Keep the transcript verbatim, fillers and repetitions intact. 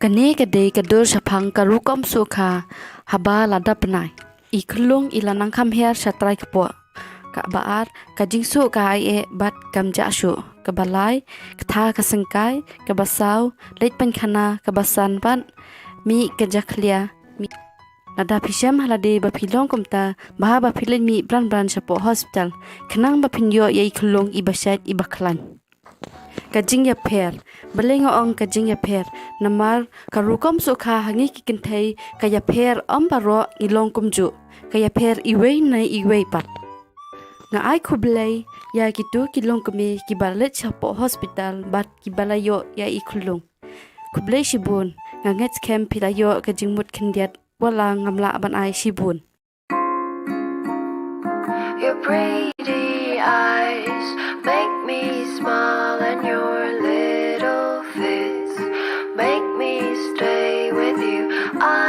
Kane ka dei ka dur shaphang ka rukom suh kha haba la dap bnai. I khyllung i la nang kham her sha trai kpoh. Kaba ar, ka jingsuh ka ai eh bad kam jah shuh. Kaba lai, ktha ka syngkai. Kaba saw, leit pynkhana. Kaba san bad, mih ka jakhlia. Mih. Lada phi shem ha lade ba phi long kumta, bha ba phi leit mih bran bran shapoh hospital. Khnang ba phin ïoh ïa i khyllung iba shait iba khlaiñ. Ka jingïapher. Balei nga ong ka jingïapher? Namar ka rukom suh kha ha ngi ki kynthei ka ïapher ym baroh ngi long kumjuh. Ka ïapher iwei na iwei pat. Nga ai khublei ïa kitu ki longkmie kiba leit shapoh hospital bad kiba la ïoh ïa i khyllung. Khublei shibun, nga ngeit skhem phi la ïoh ka jingmut khyndiat, wat la ngam lah ban ai shibun. Your pretty eyes make me smile, and your little fits make me stay with you. I